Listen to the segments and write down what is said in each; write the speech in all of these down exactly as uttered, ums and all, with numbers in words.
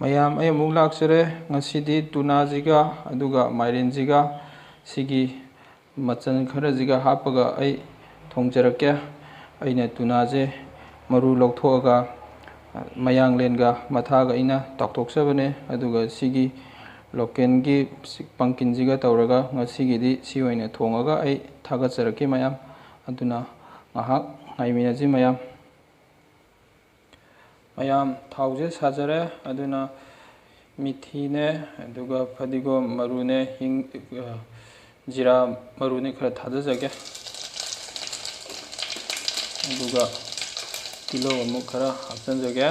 ꯃꯌꯥꯝ, ꯑꯩ ꯑꯃꯨꯛ ꯂꯥꯛꯆꯔꯦ꯫ ꯉꯁꯤꯗꯤ ꯇꯨꯅꯥꯁꯤꯒ ꯑꯗꯨꯒ ꯃꯥꯏꯔꯦꯟꯁꯤꯒ ꯁꯤꯒꯤ ꯃꯆꯜ ꯈꯔꯁꯤꯒ ꯍꯥꯞꯄꯒ ꯑꯩ ꯊꯣꯡꯖꯔꯛꯀꯦ꯫ ꯑꯩꯅ ꯇꯨꯅꯥꯁꯦ ꯃꯔꯨ ꯂꯧꯊꯣꯛꯑꯒ ꯃꯌꯥꯡꯂꯦꯟꯒ ꯃꯊꯥꯒ ꯑꯩꯅ ꯇꯥꯎꯊꯣꯛꯆꯕꯅꯦ꯫ ꯑꯗꯨꯒ ꯁꯤꯒꯤ ꯂꯣꯀꯦꯜꯒꯤ ꯄꯝꯀꯤꯟꯁꯤꯒ ꯇꯧꯔꯒ ꯉꯁꯤꯒꯤꯗꯤ ꯁꯤ ꯑꯣꯏꯅ ꯊꯣꯡꯉꯒ ꯑꯩ ꯊꯥꯒꯠꯆꯔꯛꯀꯦ ꯃꯌꯥꯝ꯫ ꯑꯗꯨꯅ ꯉꯥꯏꯍꯥꯛ ꯉꯥꯏꯃꯤꯟꯅꯁꯤ ꯃꯌꯥꯝ꯫ ꯃꯌꯥꯝ, ꯊꯥꯎꯁꯦ ꯁꯥꯖꯔꯦ꯫ ꯑꯗꯨꯅ ꯃꯤꯊꯤꯅꯦ, ꯑꯗꯨꯒ ꯐꯗꯤꯒꯣꯝ ꯃꯔꯨꯅꯦ, ꯍꯤꯡ, ꯑ, ꯖꯤꯔꯥ ꯃꯔꯨꯅꯦ ꯈꯔ ꯊꯥꯗꯖꯒꯦ꯫ ꯑꯗꯨꯒ ꯇꯤꯜꯍꯧ ꯑꯃꯨꯛ ꯈꯔ ꯍꯥꯞꯆꯤꯟꯖꯒꯦ꯫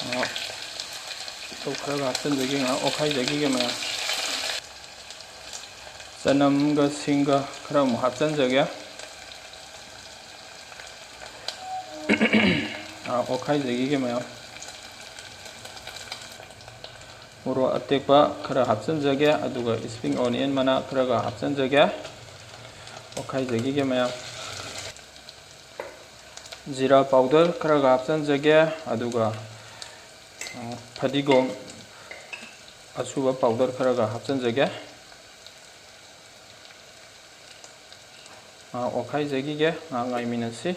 ꯉꯥꯏꯍꯥꯛ ꯇꯤꯜꯍꯧ ꯈꯔꯒ ꯍꯥꯞꯆꯤꯟꯖꯒꯦ, ꯉꯥꯏꯍꯥꯛ ꯑꯣꯠꯈꯥꯏꯖꯈꯤꯒꯦ ꯃꯌꯥꯝ꯫ ꯆꯅꯝꯒ ꯁꯤꯡꯒ ꯈꯔ ꯑꯃꯨꯛ ꯍꯥꯞꯆꯤꯟꯖꯒꯦ꯫ ꯉꯥꯏꯍꯥꯛ ꯑꯣꯠꯈꯥꯏꯖꯈꯤꯒꯦ ꯃꯌꯥꯝ꯫ ꯃꯣꯔꯣꯛ ꯑꯇꯦꯛꯄ ꯈꯔ ꯍꯥꯞꯆꯤꯟꯖꯒꯦ, ꯑꯗꯨꯒ spring onion ꯃꯅꯥ ꯈꯔꯒ ꯍꯥꯞꯆꯤꯟꯖꯒꯦ꯫ ꯑꯣꯠꯈꯥꯏꯖꯈꯤꯒꯦ ꯃꯌꯥꯝ꯫ ꯖꯤꯔꯥ powder ꯈꯔꯒ ꯍꯥꯞꯆꯤꯟꯖꯒꯦ, ꯑꯗꯨꯒ, ꯑ, ꯐꯗꯤꯒꯣꯝ ꯑꯁꯨꯕ powder ꯈꯔꯒ ꯍꯥꯞꯆꯤꯟꯖꯒꯦ꯫ ꯉꯥꯏꯍꯥꯛ ꯑꯣꯠꯈꯥꯏꯖꯈꯤꯒꯦ, ꯉꯥꯏꯍꯥꯛ ꯉꯥꯏꯃꯤꯟꯅꯁꯤ꯫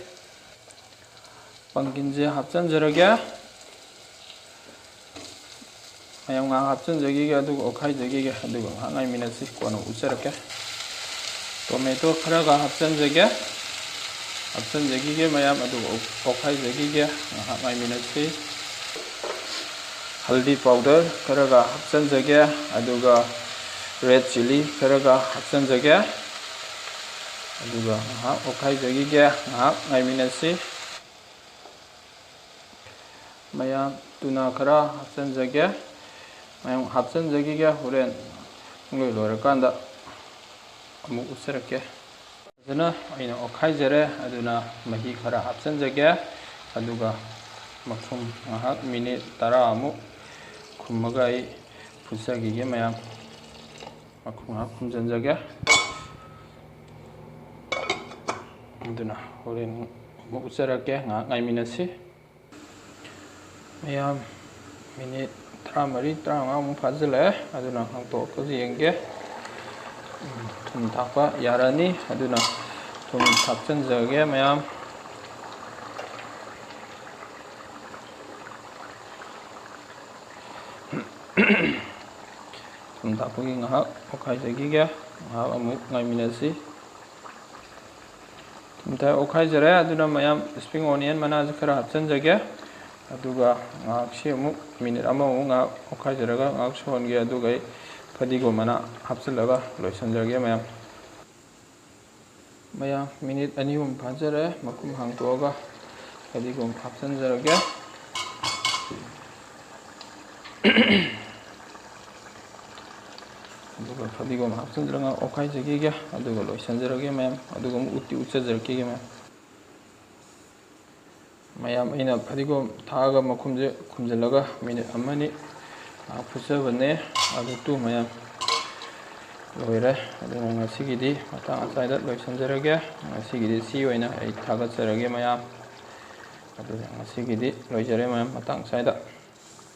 ꯄꯝꯀꯤꯟꯁꯦ ꯍꯥꯞꯆꯤꯟꯖꯔꯒꯦ꯫ ꯃꯌꯥꯝ ꯉꯥꯏꯍꯥꯛ ꯍꯥꯞꯆꯤꯟꯖꯈꯤꯒꯦ, ꯑꯗꯨꯒ ꯑꯣꯠꯈꯥꯏꯖꯈꯤꯒꯦ, ꯑꯗꯨꯒ ꯉꯥꯏꯍꯥꯛ ꯉꯥꯏꯃꯤꯟꯅꯁꯤ, ꯀꯣꯟꯅ ꯎꯠꯆꯔꯛꯀꯦ꯫ ꯇꯣꯃꯦꯇꯣ ꯈꯔꯒ ꯍꯥꯞꯆꯤꯟꯖꯒꯦ, ꯍꯥꯞꯆꯤꯟꯖꯈꯤꯒꯦ ꯃꯌꯥꯝ, ꯑꯗꯨꯒ ꯑꯣꯠꯈꯥꯏꯖꯈꯤꯒꯦ, ꯉꯥꯏꯍꯥꯛ ꯉꯥꯏꯃꯤꯟꯅꯁꯤ꯫ ꯍꯜꯗꯤ powder ꯈꯔꯒ ꯍꯥꯞꯆꯤꯟꯖꯒꯦ, ꯑꯗꯨꯒ red chilli ꯈꯔꯒ ꯍꯥꯞꯆꯤꯟꯖꯒꯦ, ꯑꯗꯨꯒ ꯉꯥꯏꯍꯥꯛ ꯑꯣꯠꯈꯥꯏꯖꯈꯤꯒꯦ, ꯉꯥꯏꯍꯥꯛ ꯉꯥꯏꯃꯤꯟꯅꯁꯤ꯫ ꯃꯌꯥꯝ, ꯇꯨꯅꯥ ꯈꯔ ꯍꯥꯞꯆꯤꯟꯖꯒꯦ꯫ ꯃꯌꯥꯝ ꯍꯥꯞꯆꯤꯟꯖꯈꯤꯒꯦ, ꯍꯣꯔꯦꯟ ꯄꯨꯡꯂꯣꯏ ꯂꯣꯏꯔꯀꯥꯟꯗ ꯑꯃꯨꯛ ꯎꯠꯆꯔꯛꯀꯦ꯫ ꯐꯖꯅ ꯑꯩꯅ ꯑꯣꯠꯈꯥꯏꯖꯔꯦ, ꯑꯗꯨꯅ ꯃꯍꯤ ꯈꯔ ꯍꯥꯞꯆꯤꯟꯖꯒꯦ꯫ ꯑꯗꯨꯒ ꯃꯈꯨꯝ ꯉꯥꯏꯍꯥꯛ minute ꯇꯔꯥꯃꯨꯛ ꯈꯨꯝꯃꯒ ꯑꯩ ꯐꯨꯠꯆꯈꯤꯒꯦ ꯃꯌꯥꯝ꯫ ꯃꯈꯨꯝ ꯉꯥꯏꯍꯥꯛ ꯈꯨꯝꯖꯤꯟꯖꯒꯦ꯫ ꯑꯗꯨꯅ ꯍꯣꯔꯦꯟ ꯑꯃꯨꯛ ꯎꯠꯆꯔꯛꯀꯦ, ꯉꯥꯏꯍꯥꯛ ꯉꯥꯏꯃꯤꯟꯅꯁꯤ꯫ ꯃꯌꯥꯝ, ꯃꯤꯅꯤꯠ ꯇꯔꯥꯃꯔꯤ, ꯇꯔꯥꯃꯉꯥꯃꯨꯛ ꯐꯥꯖꯤꯜꯂꯛꯑꯦ, ꯑꯗꯨꯅ ꯍꯥꯡꯇꯣꯛꯑꯒ ꯌꯦꯡꯒꯦ꯫ ꯎꯝ, ꯊꯨꯝ ꯊꯥꯛꯄ ꯌꯥꯔꯅꯤ, ꯑꯗꯨꯅ ꯊꯨꯝ ꯊꯥꯛꯆꯤꯟꯖꯔꯒꯦ ꯃꯌꯥꯝ꯫ ꯊꯨꯝ ꯊꯥꯛꯄꯒꯤ ꯉꯥꯏꯍꯥꯛ ꯑꯣꯠꯈꯥꯏꯖꯈꯤꯒꯦ, ꯉꯥꯏꯍꯥꯛ ꯑꯃꯨꯛ ꯉꯥꯏꯃꯤꯟꯅꯁꯤ꯫ ꯊꯨꯝ ꯊꯥꯛ ꯑꯣꯠꯈꯥꯏꯖꯔꯦ, ꯑꯗꯨꯅ ꯃꯌꯥꯝ spring onion ꯃꯅꯥꯁꯦ ꯈꯔ ꯍꯥꯞꯆꯤꯟꯖꯒꯦ, ꯑꯗꯨꯒ ꯉꯥꯏꯍꯥꯛꯁꯤ ꯑꯃꯨꯛ ꯃꯤꯅꯤꯠ ꯑꯃꯃꯨꯛ ꯉꯥꯏꯍꯥꯛ ꯑꯣꯠꯈꯥꯏꯖꯔꯒ ꯉꯥꯏꯍꯥꯛ ꯁꯧꯍꯟꯒꯦ, ꯑꯗꯨꯒ ꯑꯩ ꯐꯗꯤꯒꯣꯝ ꯃꯅꯥ ꯍꯥꯞꯆꯤꯜꯂꯒ ꯂꯣꯏꯁꯤꯟꯖꯔꯒꯦ ꯃꯌꯥꯝ꯫ ꯃꯌꯥꯝ, ꯃꯤꯅꯤꯠ ꯑꯅꯤ ꯑꯍꯨꯝ ꯐꯥꯖꯔꯦ, ꯃꯈꯨꯝ ꯍꯥꯡꯇꯣꯛꯑꯒ ꯐꯗꯤꯒꯣꯝ ꯍꯥꯞꯆꯤꯟꯖꯔꯒꯦ꯫ ꯑꯗꯨꯒ ꯐꯗꯤꯒꯣꯝ ꯍꯥꯞꯆꯤꯟꯖꯔꯒ ꯑꯣꯠꯈꯥꯏꯖꯈꯤꯒꯦ, ꯑꯗꯨꯒ ꯂꯣꯏꯁꯤꯟꯖꯔꯒꯦ ꯃꯌꯥꯝ, ꯑꯗꯨꯒ ꯑꯃꯨꯛ ꯎꯠꯇꯤ ꯎꯠꯆꯖꯔꯛꯈꯤꯒꯦ ꯃꯌꯥꯝ꯫ ꯃꯌꯥꯝ, ꯑꯩꯅ ꯐꯗꯤꯒꯣꯝ ꯊꯥꯛꯑꯒ ꯃꯈꯨꯝꯁꯦ ꯈꯨꯝꯖꯤꯜꯂꯒ ꯃꯤꯅꯤꯠ ꯑꯃꯅꯤ ꯉꯥꯏꯍꯥꯛ ꯐꯨꯠꯆꯕꯅꯦ꯫ ꯑꯗꯨ ꯇꯨ ꯃꯌꯥꯝ, ꯂꯣꯏꯔꯦ꯫ ꯑꯗꯨꯅ ꯉꯁꯤꯒꯤꯗꯤ ꯃꯇꯥꯡ ꯑꯁ꯭ꯋꯥꯏꯗ ꯂꯣꯏꯁꯤꯟꯖꯔꯒꯦ꯫ ꯉꯁꯤꯒꯤꯗꯤ ꯁꯤ ꯑꯣꯏꯅ ꯑꯩ ꯊꯥꯒꯠꯆꯔꯒꯦ ꯃꯌꯥꯝ꯫ ꯑꯗꯨꯅ ꯉꯁꯤꯒꯤꯗꯤ ꯂꯣꯏꯖꯔꯦ ꯃꯌꯥꯝ, ꯃꯇꯥꯡ ꯑꯁ꯭ꯋꯥꯏꯗ꯫